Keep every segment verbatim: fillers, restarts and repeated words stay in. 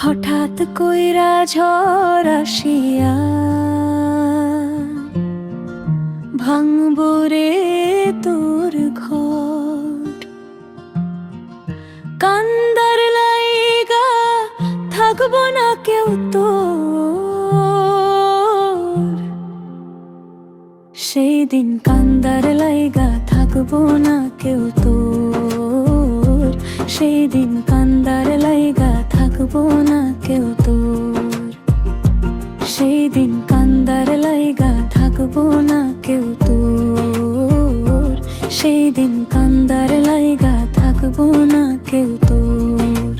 হঠাৎ কইরা ঝড় আসিয়া ভাঙবো রে তোর ঘর। কান্দার লাইগা থাকবো না কেউ তোর। সেই দিন কান্দার লাইগা থাকবো না কেউ তোর। সেই দিন কান্দার লাইগা থাকবো না কেউ তোর। সেই দিন কান্দার লাইগা থাকবো না কেউ তোর। সেই দিন কান্দার লাইগা থাকবো না কেউ তোর।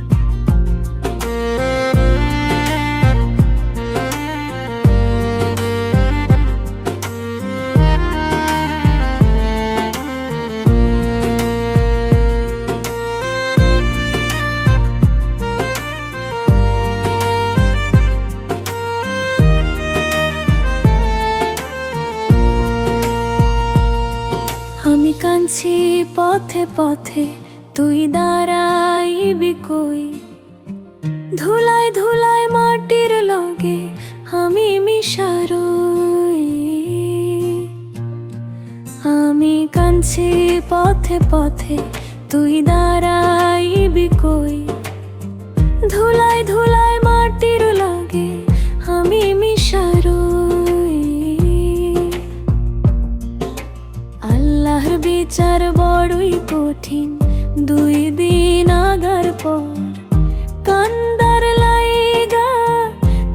আমি কাঁদছি পথে পথে, তুই দাঁড়াইবি কই? ধুলায় ধুলায় মাটির লগে আমি মিশা রই। আমি কাঁদছি পথে পথে, তুই দাঁড়াইবি কই? ধুলায় ধুলায় মাটির লগে আমি মিশা রই। আল্লাহর বিচার বড়ই কঠিন, দুই দিন আগার পর। কান্দার লাইগা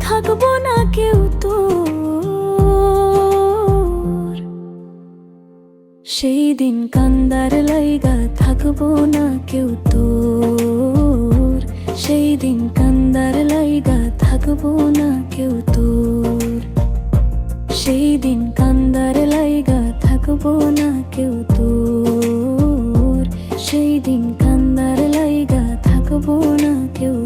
থাকবো না কেউ তোর। সেই দিন কান্দার লাইগা থাকবো না কেউ তোর। সেই দিন কান্দার লাইগা থাকবো না কেউ তোর। সেই দিন কান্দার লাইগা থাকবো না কেউ তোর। সেই দিন কান্দার লাইগা থাকবো না কেউ